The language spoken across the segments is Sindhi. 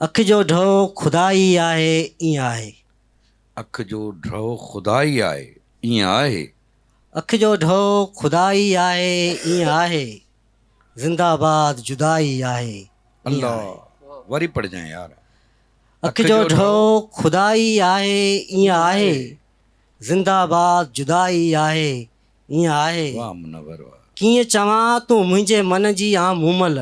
اک جو ڍؤ خدا ئي آهي، ائين آهي. اک جو ڍؤ خدا ئي آهي، ائين آهي. اک جو ڍؤ خدا ئي آهي، ائين آهي. زنده باد جدائي آهي، ائين آهي. الله وري پڙهجانء يار. اک جو ڍؤ خدا ئي آهي، ائين آهي. زنده باد جدائي آهي، ائين آهي. واه منور واه. ڪيئن چوان تون منهنجي من جي آن مومل.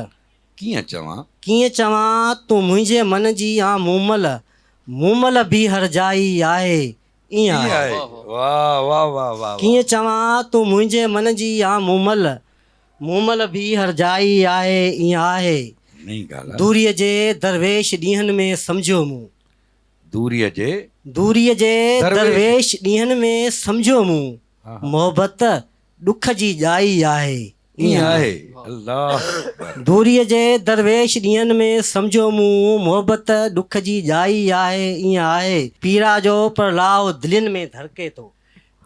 ڪيئن چوان. ڪيئن چوان تون منهنجي من جي آن مومل. مومل به هر جائي آهي، ائين آهي. واه واه واه واه. ڪيئن چوان تون منهنجي من جي آن مومل. مومل به هر جائي آهي، ائين آهي. نئين ڳالهه آ. دوريء جي درويش ڏينهن ۾ سمجهيو مون. دوريء جي. دوريء جي درويش ڏينهن ۾ سمجهيو مون. محبت ڏک جي ڄائي آهي، ائين آهي. الله اڪبر. دوريء جي درويش ڏينهن ۾ سمجهيو مون. محبت ڏک جي ڄائي آهي، ائين آهي. پيڙا جو پڙلاء دلين ۾ ڌڙڪي ٿو.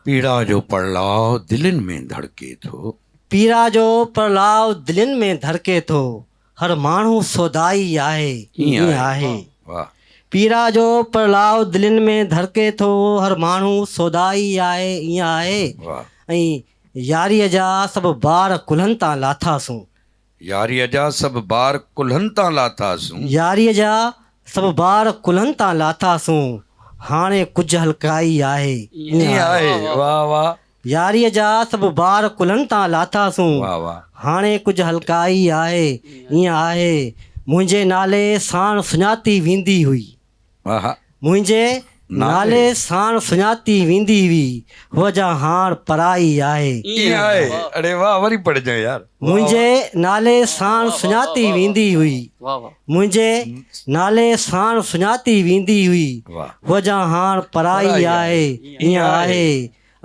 پيڙا جو پڙلاء دلين ۾ ڌڙڪي ٿو. پيڙا جو پڙلاء دلين ۾ ڌڙڪي ٿو. هر ماڻهو سودائي آهي، ائين آهي. پيڙا جو پڙلاء دلين ۾ ڌڙڪي ٿو. هر ماڻهو سودائي آهي، ائين آهي. ۽ ياريء جا سڀ بار ڪلهن تان لاٿاسون. ياريء جا سڀ بار ڪلهن تان لاٿاسون. ياريء جا سڀ بار ڪلهن تان لاٿاسون. هاڻي ڪجهه هلڪائي آهي، ائين آهي. واه واه. ياريء جا سڀ بار ڪلهن تان لاٿاسون. هاڻي ڪجهه هلڪائي آهي، ائين آهي. منهنجي نالي ساڻ سڃاتي ويندي هئي. منهنجي نالي ساڻ سڃاتي ويندي هئي. هوء جا هاڻ پرائي آهي. ائين آهي. اڙي واه وري پڙهجانء يار. منهنجي نالي ساڻ سڃاتي ويندي هئي. منهنجي نالي ساڻ سڃاتي ويندي هئي. هوء جا هاڻ پرائي آهي. ائين آهي.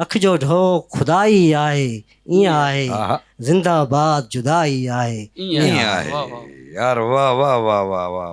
اک جو ڍؤ خدائي آهي، ائين آهي، زنده باد جدائي آهي، ائين آهي. يار واه واه واه واه واه.